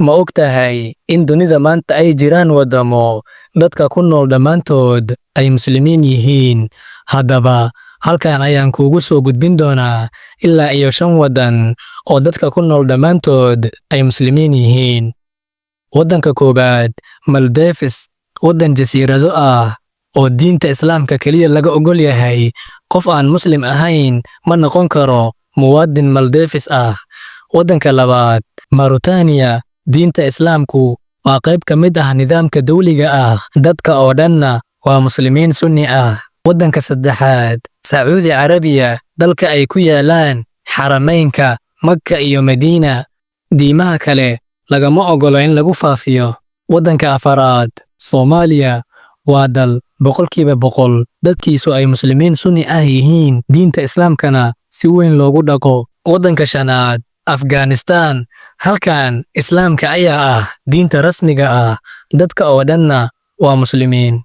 Ma og tahay in dunida maanta ay jiraan waddamo dadka ku nool dhammaantood ay Muslimiin yihiin? Haddaba, halkan ayaan kuugu soo gudbin doonaa ilaa iyo shan waddan oo dadka ku nool dhammaantood ay Muslimiin yihiin. Waddanka koowaad, Maldives, waddan jasiirado ah oo diinta Islaamka kaliya laga oggol yahay. Qof aan Muslim ahayn ma noqon karo muwaadin Maldives ah. Waddanka labaad, Mauritania, diinta Islaamku waa qayb ka mid ah nidaamka dawliga ah, dadka oo dhanna waa Muslimiin Sunni ah. Waddanka saddexaad, Sacuudi Carabiya, dalka ay ku yaalaan Xarameynka, Maka iyo Madiina. Diimaha kale lagama oggolo in lagu faafiyo. Waddanka afaraad, Soomaaliya, waa dal 100% dadkiisu ay Muslimiin Sunni ah yihiin, diinta Islaamkana si weyn loogu dhaqo. Waddanka shanaad, Afghanistan, halkan Islaamka ayaa ah diinta rasmiga ah, dadka oo dhanna waa Muslimiin.